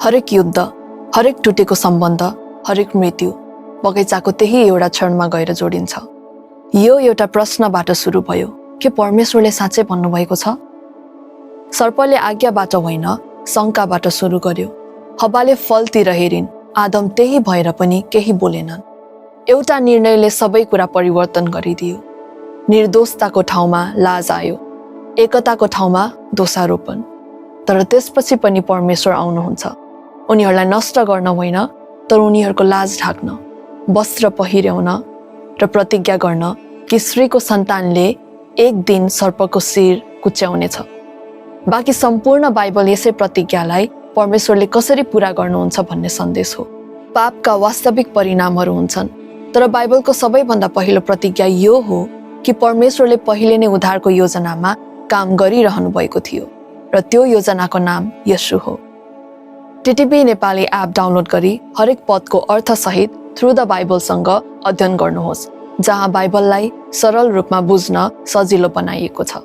हरेक युद्ध, हरेक टुटेको सम्बन्ध, हरेक मृत्यु बगैँचाको त्यही एउटा क्षणमा गएर जोडिन्छ। यो एउटा प्रश्नबाट सुरु भयो, के परमेश्वरले साँच्चै भन्नुभएको छ? सर्पले आज्ञाबाट होइन, शङ्काबाट सुरु गर्यो। हवाले फलतिर हेरिन्, आदम त्यही भएर पनि केही बोलेनन्। एउटा निर्णयले सबै कुरा परिवर्तन गरिदियो। निर्दोषताको ठाउँमा लाज आयो, एकताको ठाउँमा दोषारोपण। तर त्यसपछि पनि परमेश्वर आउनुहुन्छ, उनीहरूलाई नष्ट गर्न होइन, तर उनीहरूको लाज ढाक्न, वस्त्र पहिर्याउन र प्रतिज्ञा गर्न कि स्त्रीको सन्तानले एक दिन सर्पको शिर कुच्याउनेछ। बाँकी सम्पूर्ण बाइबल यसै प्रतिज्ञालाई परमेश्वरले कसरी पूरा गर्नुहुन्छ भन्ने सन्देश हो। पापका वास्तविक परिणामहरू हुन्छन्, तर बाइबलको सबैभन्दा पहिलो प्रतिज्ञा यो हो कि परमेश्वरले पहिले नै उद्धारको योजनामा काम गरिरहनु भएको थियो र त्यो योजनाको नाम येशू हो। टिटिपी नेपाली एप डाउनलोड गरी हरेक पदको अर्थसहित थ्रु द बाइबलसँग अध्ययन गर्नुहोस्, जहाँ बाइबललाई सरल रूपमा बुझ्न सजिलो बनाइएको छ।